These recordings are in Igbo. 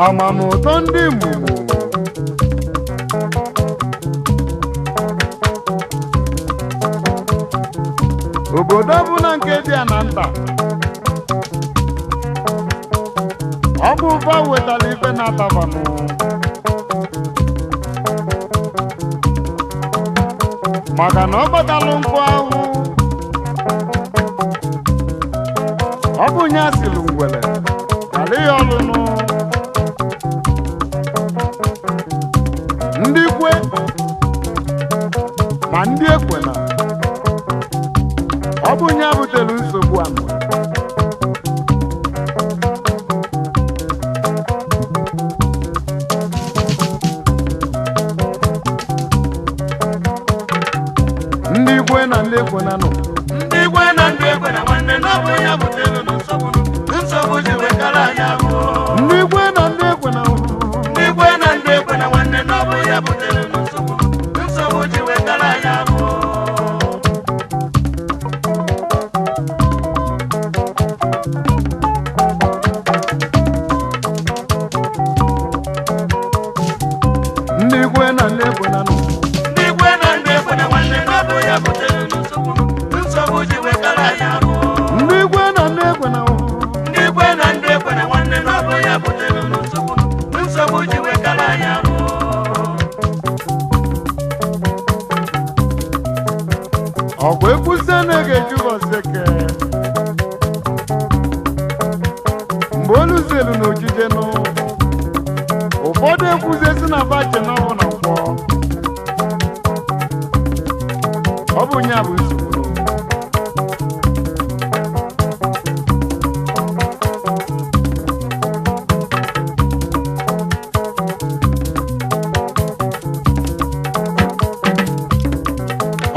Amamụtọ ndị Mumu obodo ọbụla nke dị ya na nta ọ bụ ụba wetara ife na-atabanụ maka na ọ gbatalụ nkụ ahụ ọ bụ nya silu ngwele ghara ya ọlụnụ ndị kwe ma ndị ekwela ọ bụ nya butere nsogbu anụ. Ndị kwe na ndị ekwela nọ. Ndị igwe na ndị ekwe na nwanne na ọ bụ ya butere nsogbu, nsogbu ji wekara anyị ahụ. Ndị kwe na ndị ekwela nọ. Ndị igwe na ndị ekwe na nwanne na ọ bụ ya butere nsogbu, nsogbu ji wekara anyị ahụ. Ndị kwe na ndị ekwela nọ. Ndị igwe na ndị ekwe na nwanne na ọ bụ ya butere nsogbu, nsogbu ji wekara anyị ahụ. Ndị kwe na ndị ekwela nọ. Ndị igwe na ndị ekwe na nwanne na ọ bụ ya butere nsogbu, nsogbu ji wekara anyị ahụ. Ọkwa ekwusie na ga-eju ụbọchị eke mgbe olu zelu na ojije nụ ụfọdụ ekwuzie si na bache na ọ bụ na nkwọ ọ bụ nya bụ nsogbu.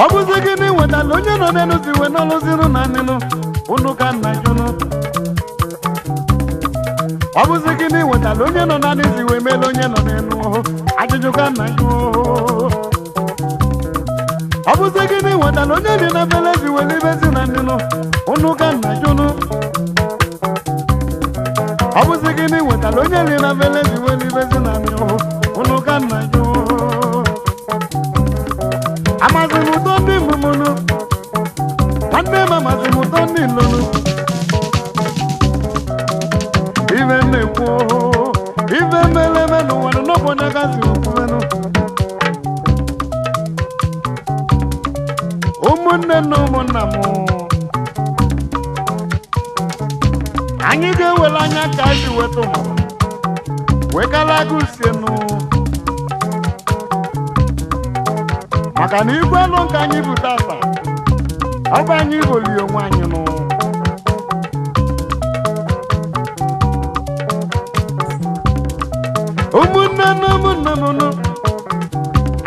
Ọ bụzi gịnị wetara onye nọ n'elu si wee n'ọlụzinụ na nịnụ unu ka nna jụnụ? Ọ bụzi gịnị wetara onye nọ na si wee mele onye nọ n'elu ọhụ? Ajụjụ ka nna jụ. Ọ bụzi gịnị wetara onye dị na fele si wee libezi na nịnụ unu ka nna jụnụ? Ọ bụzi gịnị wetara onye dị na fele si wee libezi na nịnụ unu ka nna jụ? Amazi m ụtọ ndị mụmụnụ, nwanne m, amazi m ụtọ ndị lụnụ. Ife m na-ekwu, ife meleme n'ụwa nụ n'ọbụ onye gazi okwumenụ. Ụmụnne na ụmụnna m, anyị ga-ewere anya ka anyị si weta ụmụ wekala agụsienụ maka na igwe elu nke anyị bụ tata ọ bụ anyị boli onwe anyị nụ. Ụmụnne na ụmụnne m nụ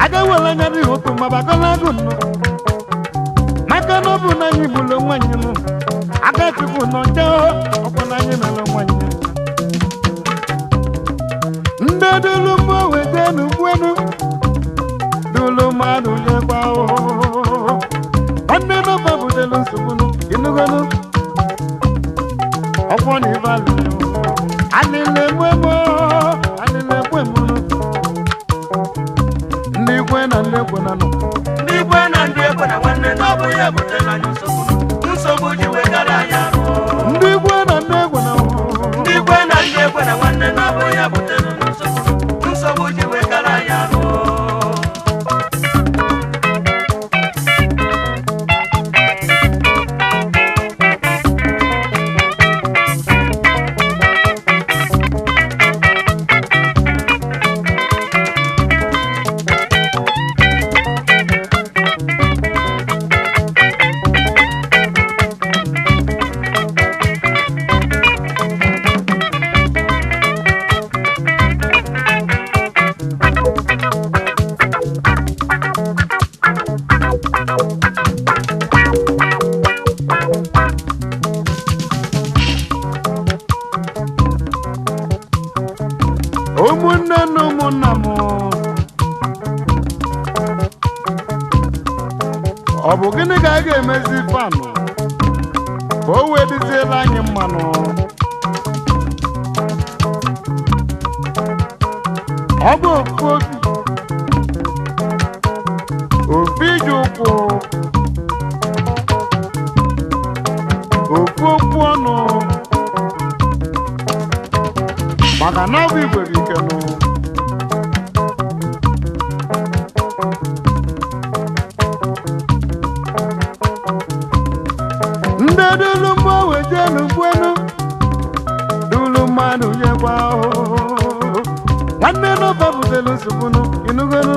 aga ewere anya dị otu ma bakọla agụ nụ maka na ọ bụ na anyị bụrụ onwe anyị nụ aka Chukwu nọ nche ọkwa na anyị mere onwe anyị ndị dulu mmụọ weta n'ugwenu dulu mmadụ nyekwa nwanne nọmba butelu nsogbu nụ ịnụgonu ọkwọ na ibe alụ alịla emuemo alịla. ekwe na nọ. Ndị igwe na ndị ekwe na nwanne na ọ bụ ya butere anyị nsogbu. Nsogbu ji wegara anyị arụ. Ndị igwe na ndị ekwe na Ndị igwe na ndị ekwe na nwanne na ọ bụ ya butere nsogbu. Nsogbu ji wegara anyị arụ. Ụmụnne na ụmụnna m, ọ bụ gịnị ka a ga-emezi fanụ ka o wee dịziela anyị mmanụ? Ọ bụ ofu obi, ofu ije ụkwụ, ofu okwu ọnụ, maka na ọ bụ igwe bụ ike nụ. Ndị dulu mmụọ wee jenu gbuenu dulu mmadụ nyekwa ahụhụ. Nwanne n'ụba butelu nsogbu inugonu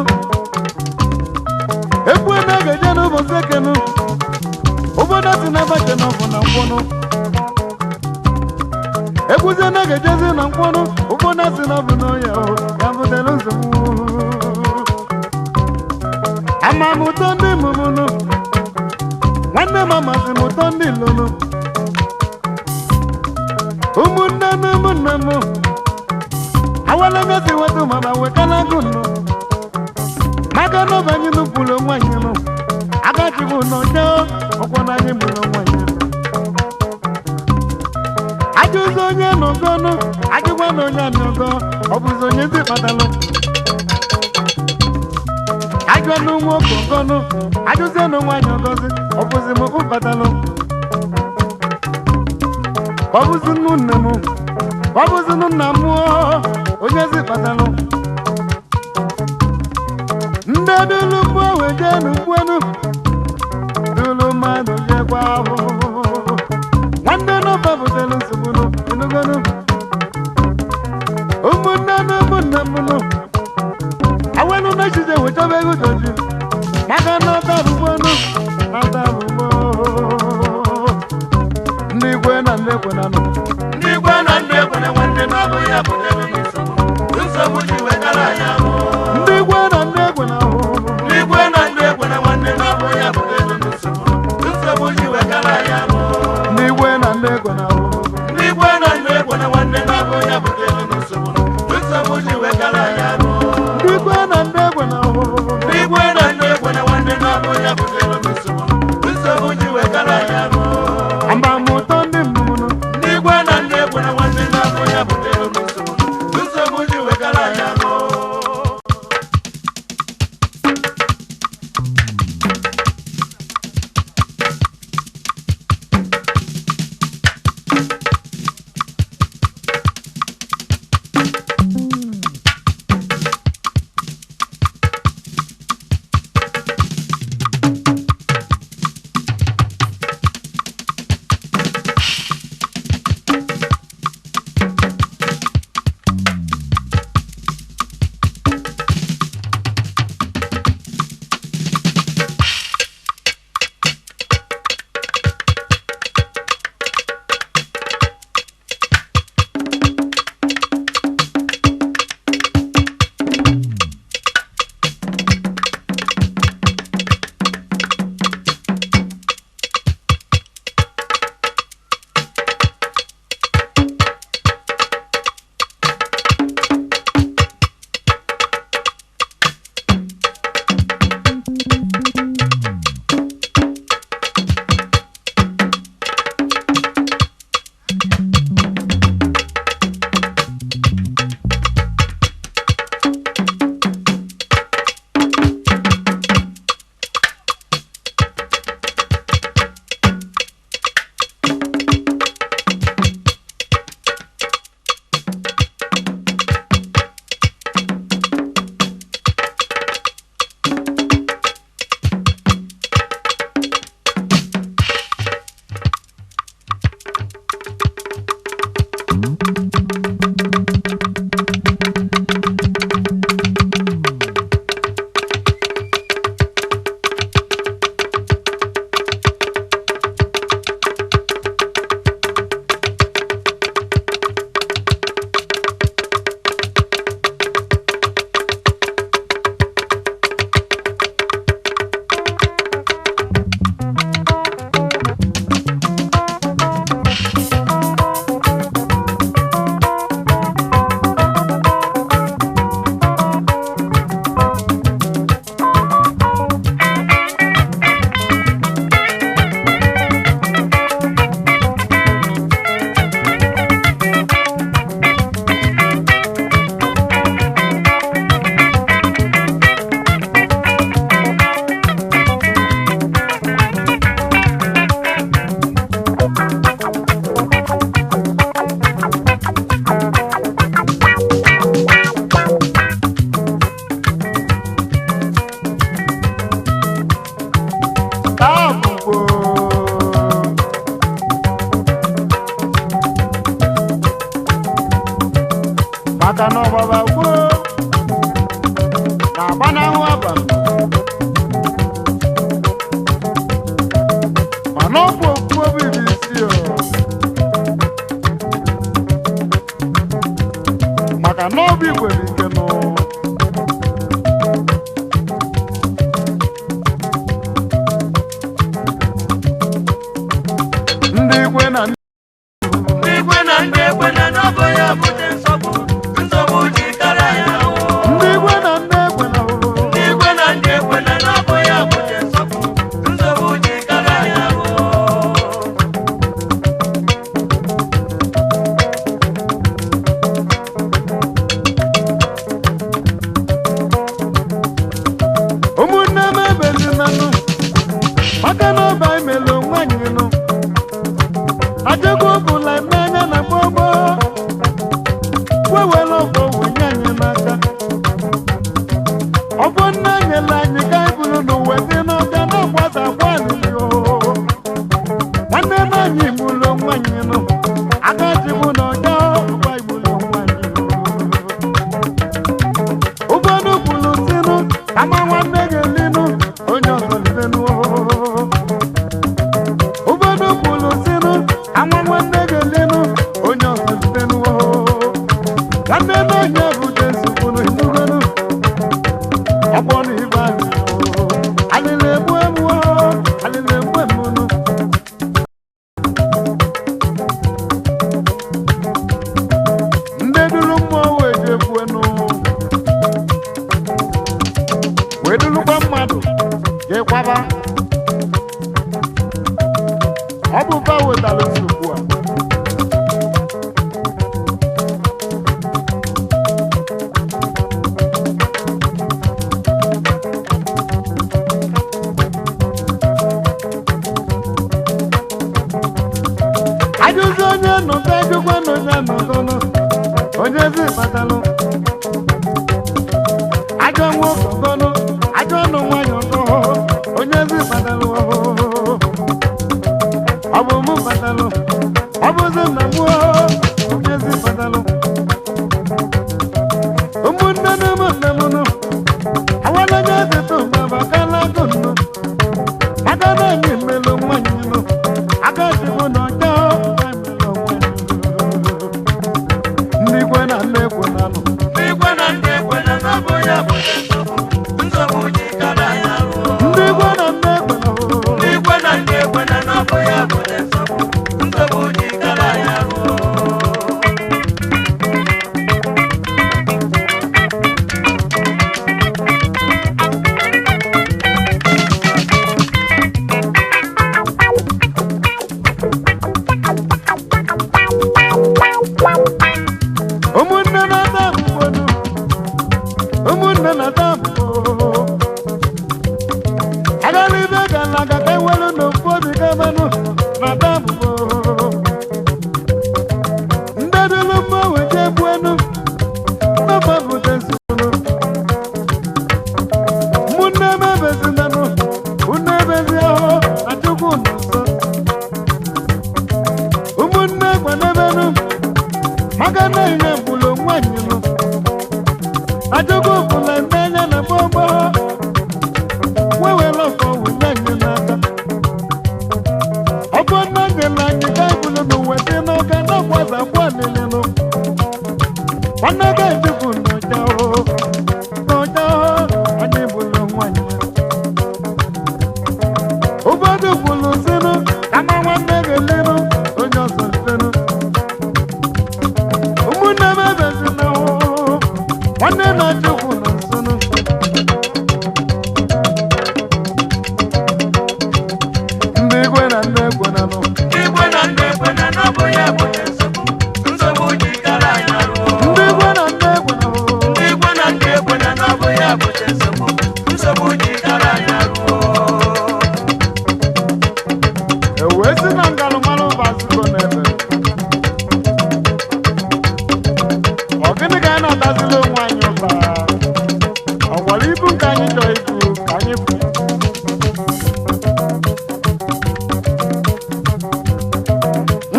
ekwu na ga-eje n'ụbọchị ekenu obodo si na bache na ọbụ na nkwọnụ ekwuzie na ga-ejezi na nkwọnụ ụfọdụ asị na ọ bụ n'ọya o ya butelu nsogbu. Amamụtọ ndị mụmụnụ nwanne m amasị m ụtọ ndị lụrụ ụmụnne na ụmụnne m awala mesi wetu mama wekala gụnụ maka na ọbanye nupụrụ onwe anyị nụ agachibụ n'ọjọọ ọkwọ na anyị mụrụ onwe anyị. Ajụzi onye nọgọnụ ajụkwa na onye anọgọ ọ bụzi onye ezi kpatalụ ajụọ na nwoke ọgọnụ ajụzie na nwaanyị ọgọzi ọ bụzi m kpatalụ, ọ bụzi nnu nne m, ọ bụzi nnu nna m, onye ezi kpatalụ. Ndị dulu mmụọ wee jee n'ugbuenu dulu mmadụ jekwa ahụhụ. Nwanne n'ụba butelu nsogbu inugonu ụmụnne na ụmụnne m nụ awenu n'echiche wechọba ego doju maka na ọta bụgbonu na ọta bụgbo. Ndị igwe na ndị ekwe na nụ. Ndị igwe na ndị ekwe na nwanne na ọ bụ ya butere nsogbu. Nsogbu ji wegara anyị arụ. Ndị igwe na ndị ekwe na ahụ. Ndị igwe na ndị ekwe na nwanne na ọ bụ ya butere nsogbu. Nsogbu ji wegara anyị arụ. Ndị igwe na ndị ekwe na ahụ. Ndị igwe na ndị ekwe na nwanne na ọ bụ ya butere nsogbu. Nsogbu ji wegara anyị arụ. Ndị igwe na ndị ekwe na ahụ. Ndị igwe na ndị ekwe na nwanne na ọ bụ ya butere nsogbu. Nsogbu ji wegara anyị arụ. Amamụtọ ndị mmụmụnụ. Ndị igwe na ndị ekwe na nwanne na ọ bụ ya butere nsogbu. Nsogbu ji wegara anyị arụ. Taa bụ maka na ọgbaba gboo na-agbanahụ abalị, mana ọ bụ okwu obi bụ isi o, maka na obi nwere ike nụ. Ndị igwe na Ndị igwe na ndị ekwe na n'ọbụ ya bute nsogbu, nsogbu ji kara ya ahụ. Ndị igwe na ndị ekwe na Ndị igwe na ndị ekwe na n'ọbụ ya bute nsogbu, nsogbu ji kara ya ahụ. Ụmụnne m ebezinanụ, maka na ọba emelu onwe anyị nụ ajego bụla n'anya na gboo gboo wewere ọgbọ wenye anyị n'aka. Ọ bụ nna nyere anyị ka anyị bụrụ n'ụwa dị n'ọbịa na-agbasa gbalịrị. Nwanne m, anyị gburu onwe anyị nụ aka ji bụ na ọjọọ ọgba igburu onwe anyị. Ụfọdụ kwuru sinu kama nwanne ga-elinu onye ọzọ lilenu. Ụfọdụ kwuru sinu kama nwanne ga-elinu onye ọzọ lilenu. Nwanne na onye bụ Jesu kwuru inugonu ọgbọ na ibe anyị alịla egbu egbu, alịla egbu egbunu. Ndị duru mmụọ wee jebuenu wee dulukwa mmadụ jee kwaba. Ọ bụ ba wetara nsogbu a. Ajụzi onye nọta, ajụkwa na onye nọgọnụ onye ezi kpatalụ ajọ nwoke ọgọnụ, ajọ ọnụ nwanyị ọgọ, onye ezi kpatalụ. Ọ bụ mụ kpatalụ, ọ bụzi nna m, onye ezi kpatalụ. Ụmụnne na ụmụnne m nụ awalanya tete mabakala gụnụ maka na anyị melụ nwanyị nụ aka chịbụ na ọjọọ ndị igwe na ndị ekwe na nụ. Ndị igwe na ndị ekwe na n'ọbụ ya bute nsogbu, nsogbu ji kara ya ahụ. Ndị igwe na ndị ekwe na Ndị igwe na ndị ekwe na n'ọbụ ya bute nsogbu, nsogbu ji kara ya ahụ. Ụmụnne na-ata ahụhụ, ụmụnne na-ata Maka na ihe gburu onwe anyị nụ. Ajọgwu bụla n'anya na gbogbo. Wewere ọfọ wunye anyị n'aka. Ọ bụ na nyere anyị Baịbụl n'ụwa dị n'ọga na-akwaza akwa niile. Nwanne ga-ejikwu n'ọja o, n'ọja o, anyị gburu onwe anyị. Ụfọdụ kwuru sịnụ, kama nwanne ga-elenụ, onye ọzọ sịnụ. Ụmụnne m ebezina o, nwanne na-achụkwu na nsonụ. Ndị igwe na ndị egwe na nụ. Ndị igwe na ndị ekwe na n'ọbụ ya bute nsogbu, nsogbu ji kara anyị arụọ. Ndị igwe na ndị egwe na nụ. Ndị igwe na ndị ekwe na n'ọbụ ya bute nsogbu, nsogbu ji kara anyị arụọ. Ewee si na ngalụmalụ vasiko n'ebe. Ọ gịnị ka anyị na-atazili onwe anyị ụta? Ọ gwara ibu nke anyị chọrọ ibu ka anyị bụ.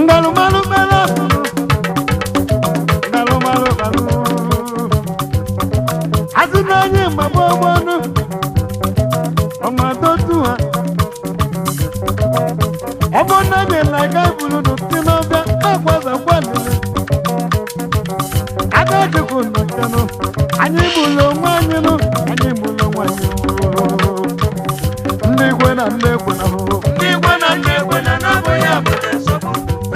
Ngalụmalụ mere asụrụ, ngalụmalụ balụ. Asị na anyị ma gboo gboo ọma dotu ha. Ọ bụ na anyị na-aga iburu n'ụtị n'ọbịa na-akwazakwa lele. Aka chukwu nọchanụ, anyị gburu onwe anyị nụ, anyị gburu onwe anyị nụ. Ndị igwe na ndị ekwe na hụ. Ndị igwe na ndị ekwe na n'ọbụ ya bute nsogbu,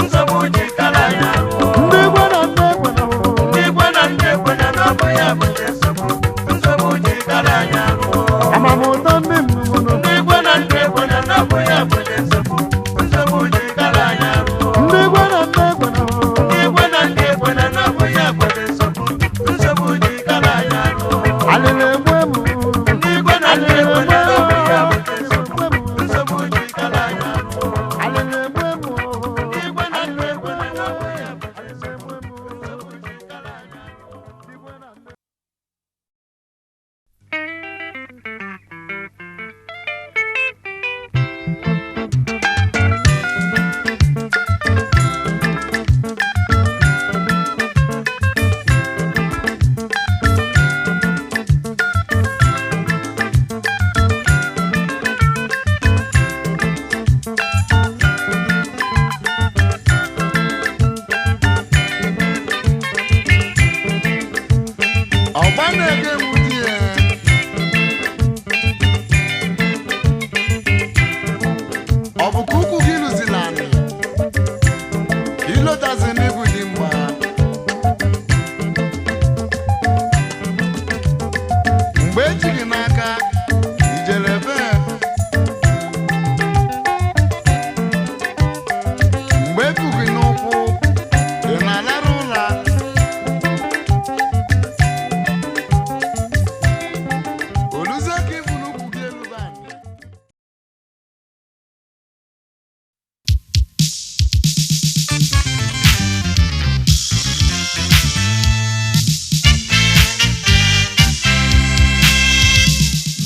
nsogbu ji kara anyị arụọ. Ndị igwe na ndị ekwe na hụ. Ndị igwe na ndị ekwe na n'ọbụ ya bute nsogbu, nsogbu ji kara anyị arụọ. Amamụtọ ndị mmụọ nụ. Ndị igwe na ndị ekwe na n'ọbụ ya bute nsogbu, nsogbu ji kara anyị arụọ. Ndị igwe na ndị ekwe na hụ. Ndị igwe na ndị ekwe na n'ọbụ ya bute nsogbu, nsogbu ji kara anyị arụọ. Alịla egbu emu. Ndị igwe na ndị ekwe na n'ọbụ ya bute nsogbu, nsogbu ji kara anyị arụọ. Alịla egbu emu. Ndị igwe na ndị ekwe na n'ọbụ ya bute nsogbu, nsogbu ji kara anyị arụọ. Ndị igwe na ndị Ọgba na-ege egwu di ya. Ọ bụ ka ukwu gị lụzila anị ilotazi n'igwu dị mgba mgbe ejighị n'aka ijere ebe mgbe ebughị n'ụkwụ ị na-alarụ ụla. Oluzie ka ibu n'ukwu gị erube anị.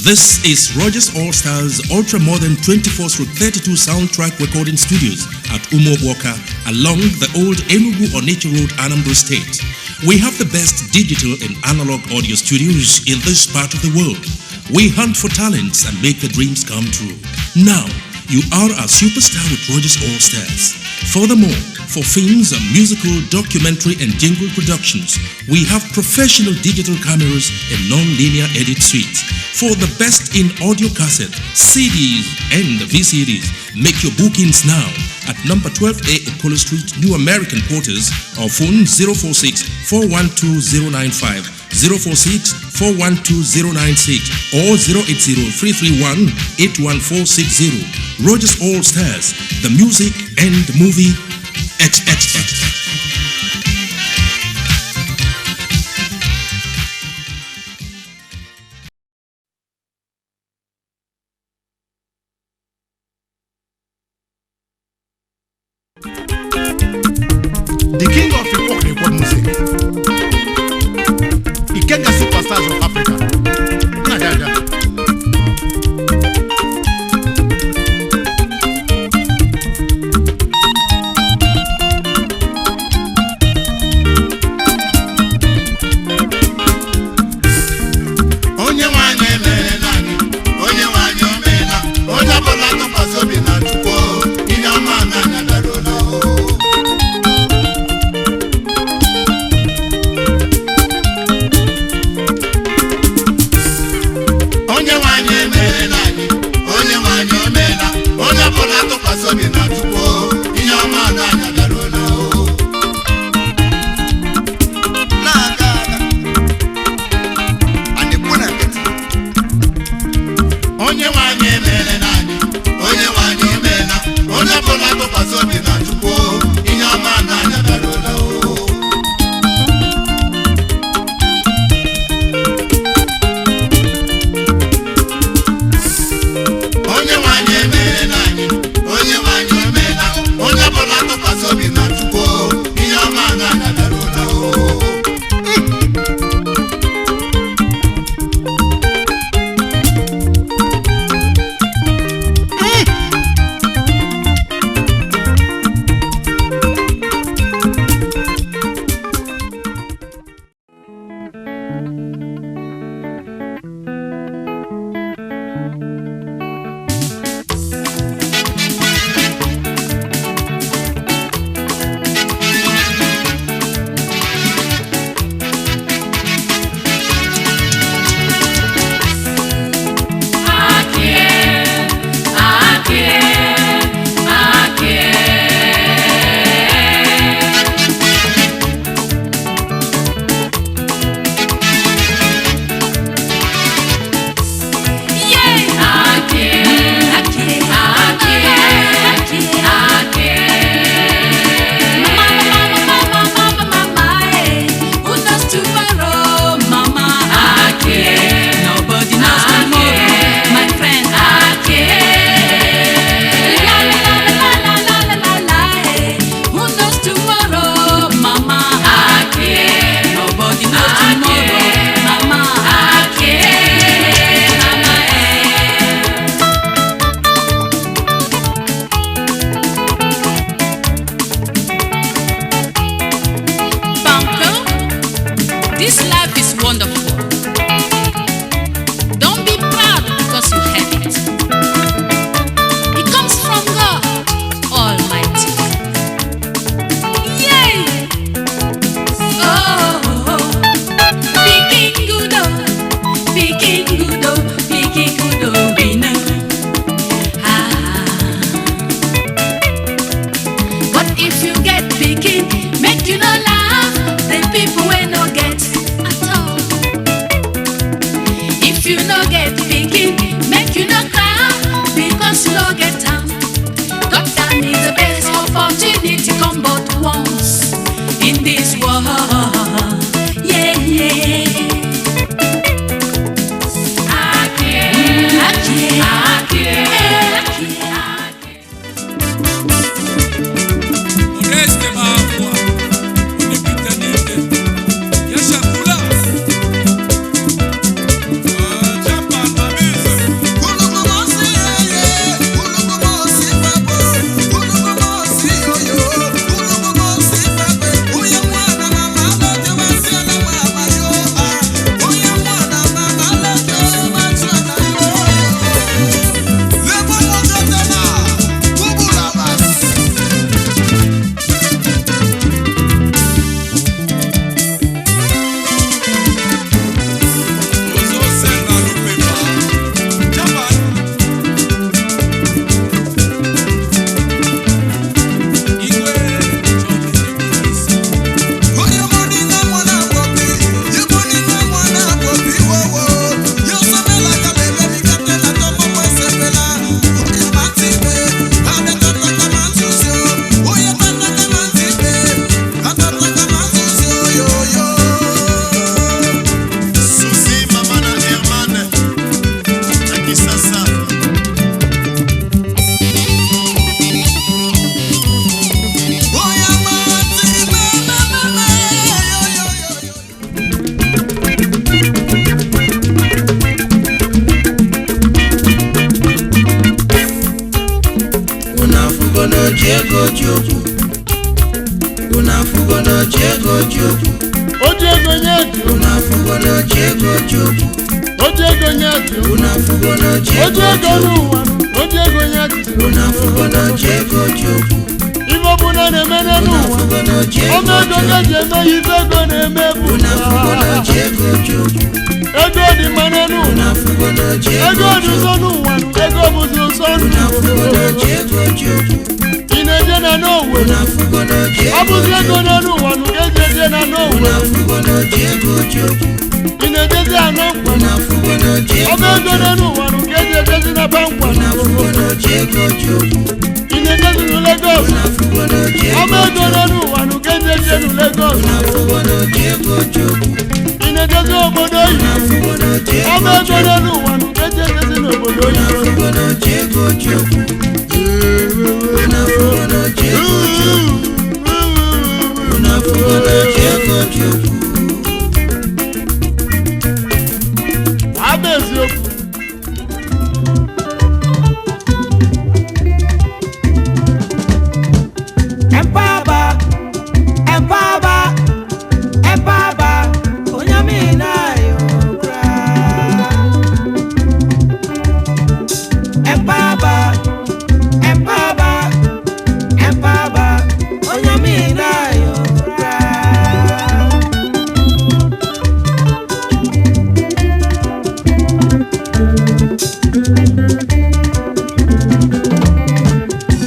This is Rogers All Stars Ultra Modern 24 through 32 soundtrack recording studios at Umobwoka along the old Enugu Onitsha Road, Anambra State. We have the best digital and analog audio studios in this part of the world. We hunt for talents and make the dreams come true. Now, you are a superstar with Rogers All Stars. Furthermore, for films, musical, documentary, and jingle productions, we have professional digital cameras and non-linear edit suites. For the best in audio cassette, CDs, and VCDs, make your bookings now at number 12A Okolo Street, New American Quarters, or phone 046 412 095, 046 412 096, or 080 331 81460. Rogers All Stars, the music and movie expert. The king of hip hop record music. Ikenga Superstars of Africa. Na ja ja. Yeah, yeah. Akie, akie, akie. Oreste Mafwa, unipitanike yashakula chapa mabisa. Ozosenga lupepa chapa igwe Susi mama na Herman na Kisasa. Unu afụgo na oji ego ji okwu. Unu afụgo na oji ego ji okwu. Oji ego nye ji. Unu afụgo na oji ego ji okwu. Oji ego nye ji. Unu afụgo na oji Oji ego ego ji okwu. n'ụwa. Oji ego nye ji. Unu afụgo na oji ego ji okwu. Ife ọbụla na-eme Unu n'ụwa. afụgo na oji Ọma ego ego ji ka okwu. eji eme ya, ife ego na-eme bụ Unu afụgo na oji ego ji okwu. Ego dị mma n'ụwa. Unu afụgo na oji Ego ego dị ji ụsọ okwu. n'ụwa. Ego bụzi ụsọ Unu afụgo na n'ụwa. oji ego ji okwu. Ị na-eje na n'Owerri. Unu afụgo na oji Ọ ego bụzi ji ego okwu. n'elu ụwa nụ ka eji eje na Unu n'Owerri. afụgo na oji ego ji okwu. Ị na-ejezi anọ nkwa. Unu afụgo na oji Ọ bụ ego ego ji okwu. n'elu ụwa nụ ka eji ejezi na bankwa. Unu afụgo na oji ego ji okwu. Ị na-ejezi na Lagos. Unu afụgo na oji Ọ bụ ego ego ji okwu. n'elu ụwa nụ ka eji eje na Lagos. Unu afụgo na oji ego ji okwu. Ị na-ejezi obodo Unu oyibo. afụgo na oji Ọ bụ ego ego ji okwu. n'elu ụwa nụ ka eji ejezi n'obodo Unu oyibo. afụgo na oji ego ji okwu. Unu afụgo na oji ego ji okwu. Unu afụgo na oji ego ji okwu. Abụ eziokwu. Empaba, empaba, empaba, onyamina yokra. Empaba, empaba, empaba, onyamina yokra.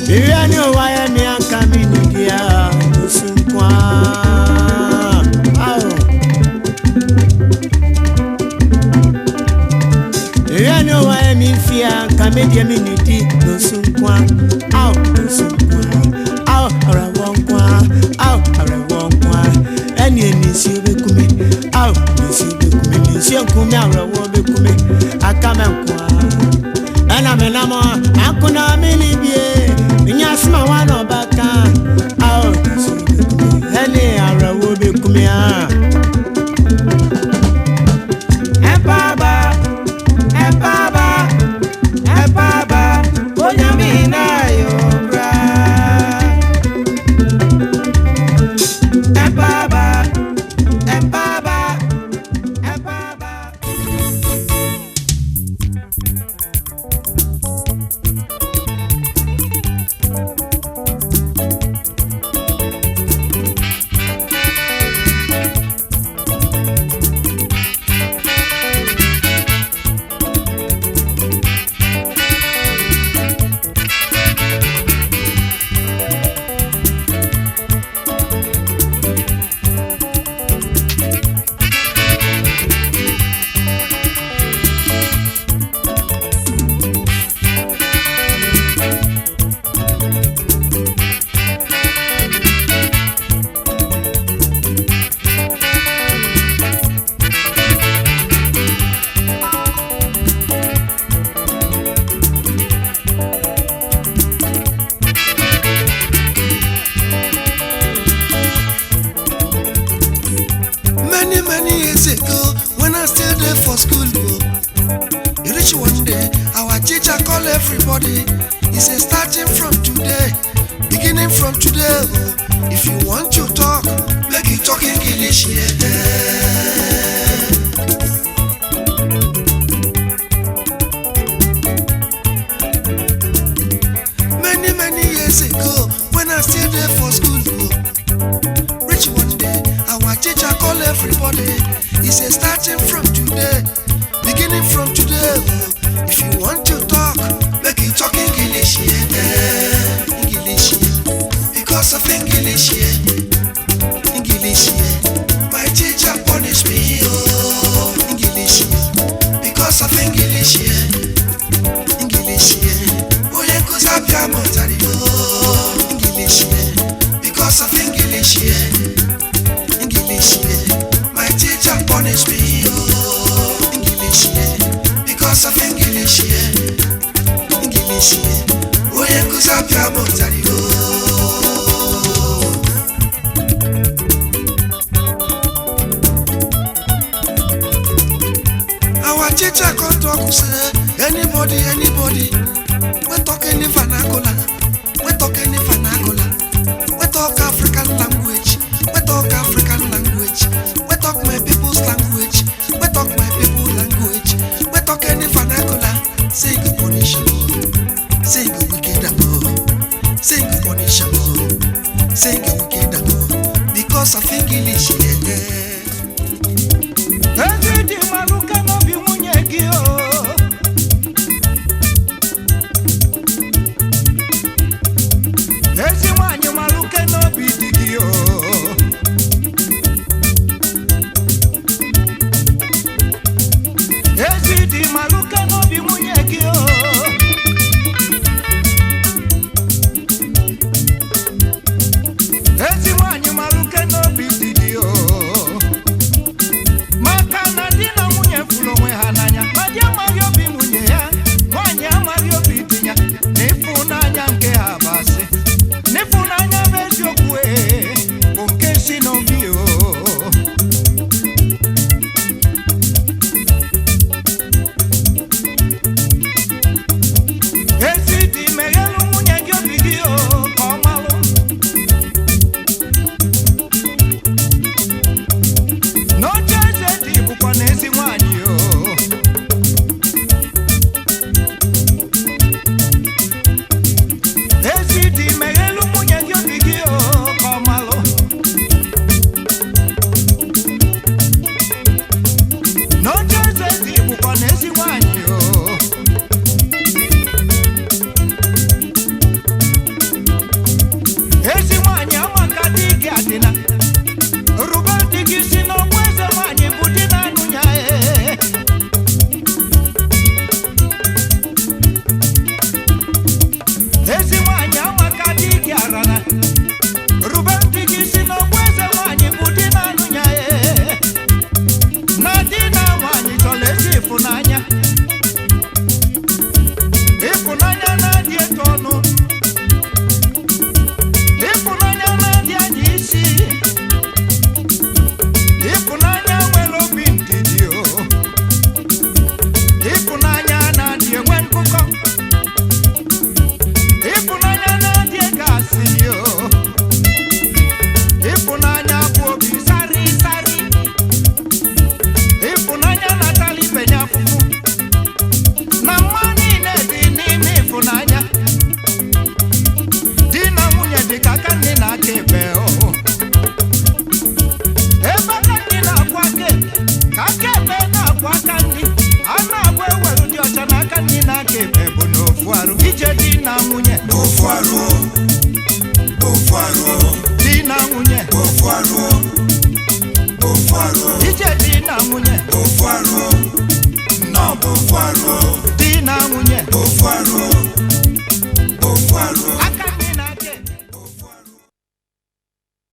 Iriani owaya mi anka mi nidia osunkwa. Awo. Iriani owaya mi fi anka mi die mi nidi osunkwa. Awo osunkwa. Awo arawọ nkwa. Awo arawọ nkwa. Ẹni ẹni si obekume. Awo esi obekume. Nsi nkume awọwọ obekume. Akame nkwa ɛna mi nam akuna mi ni bie nyasima wa na ɔba ka awo ɛne awurawo bi kumi a. Empaba, empaba, empaba, Many years ago, when I still there for school, oh, e reach one day, our teacher call everybody. He say, starting from today, beginning from today, oh, if you want to talk, make you talk English, yeah. Many, many years ago, when I still there for school, oh, reach one day, our teacher call everybody. He say, starting from today, beginning from today, oh, if you want to talk, make you talk English, yeah. English, yeah. Because of English, yeah. English, yeah. My teacher punish me, oh, English, yeah. Because of English, yeah. English, yeah. Onye nkuzi abịa mụtara oh, English, yeah. Because of English, yeah. English, yeah. My teacher punish me, oh, English, yeah. Because of English, yeah. English, yeah. Onye nkuzi abịa mụtara oh. Our teacher come talk say anybody, anybody, we talk any vernacular, we talk any vernacular, we talk African language, we talk African language, we talk my people's language, we talk my people language, we talk any vernacular. Say you punish am, oh. Say you wicked am, oh. Say you punish am, oh. Say you wicked am, oh. Because of English, yeah. Ezi dị malụka n'obi nwunye gị o. Ezi nwanyị malụka n'obi di gị o. Ezi dị malụka n'obi nwunye gị o. Ezi nwanyị malụka n'obi di gị o. Maka na di na nwunye fụrụ onwe ha n'anya, ma di amaghị obi nwunye ya, nwaanyị amaghị obi di ya, na ịfụnanya nke ha bụ asị, na ịfụnanya bụ eziokwu ee, bụ nke si n'obi o. Ezi di meghelu nwunye gị obi gị o, ka ọ malụ. N'oche eze dị bụkwa na ezi nwaanyị o. Ezi dị meghelu nwunye gị obi gị o, ka ọ malụ. N'oche eze dị bụkwa na ezi nwaanyị o. Ezi nwaanyị amaka dị gị adịna. Rube di gị si n'ọgbọ eze nwaanyị bụ di na-anụ ya ee. Ezi nwaanyị amaka di gị arana. Rube di gị si n'ọgbọ eze nwaanyị bụ di na-anụ ya ee. Na di na nwaanyị chọrọ ezi ịfụnanya. Ịfụnanya na-adị eto ọnụ. Ịfụnanya na-adị anya isi. Ịfụnanya nwere obi ndidi o. Ịfụnanya na-adị enwe nkụkọ. Ịfụnanya na-adị ego asịrị o. Ịfụnanya bụ obi sari sari. Ịfụnanya na-atala ibe ya afụfụ. Na mma niile dị n'ime ịfụnanya. Di na nwunye dị ka aka nne na aka ekpe o. Ebe aka nri na-akwụ aka ekpe, ka aka ekpe na-akwụ aka nri, a na-agba eweru dị ọcha na aka nri na aka ekpe bụ n'ofu arụ. Ije di na nwunye, Ofu arụ, ofu arụ, di na nwunye, ofu arụ, ofu arụ, ije di na nwunye, ofu arụ, nnọọ bụ ofu arụ, di na nwunye, ofu arụ, ofu arụ. Aka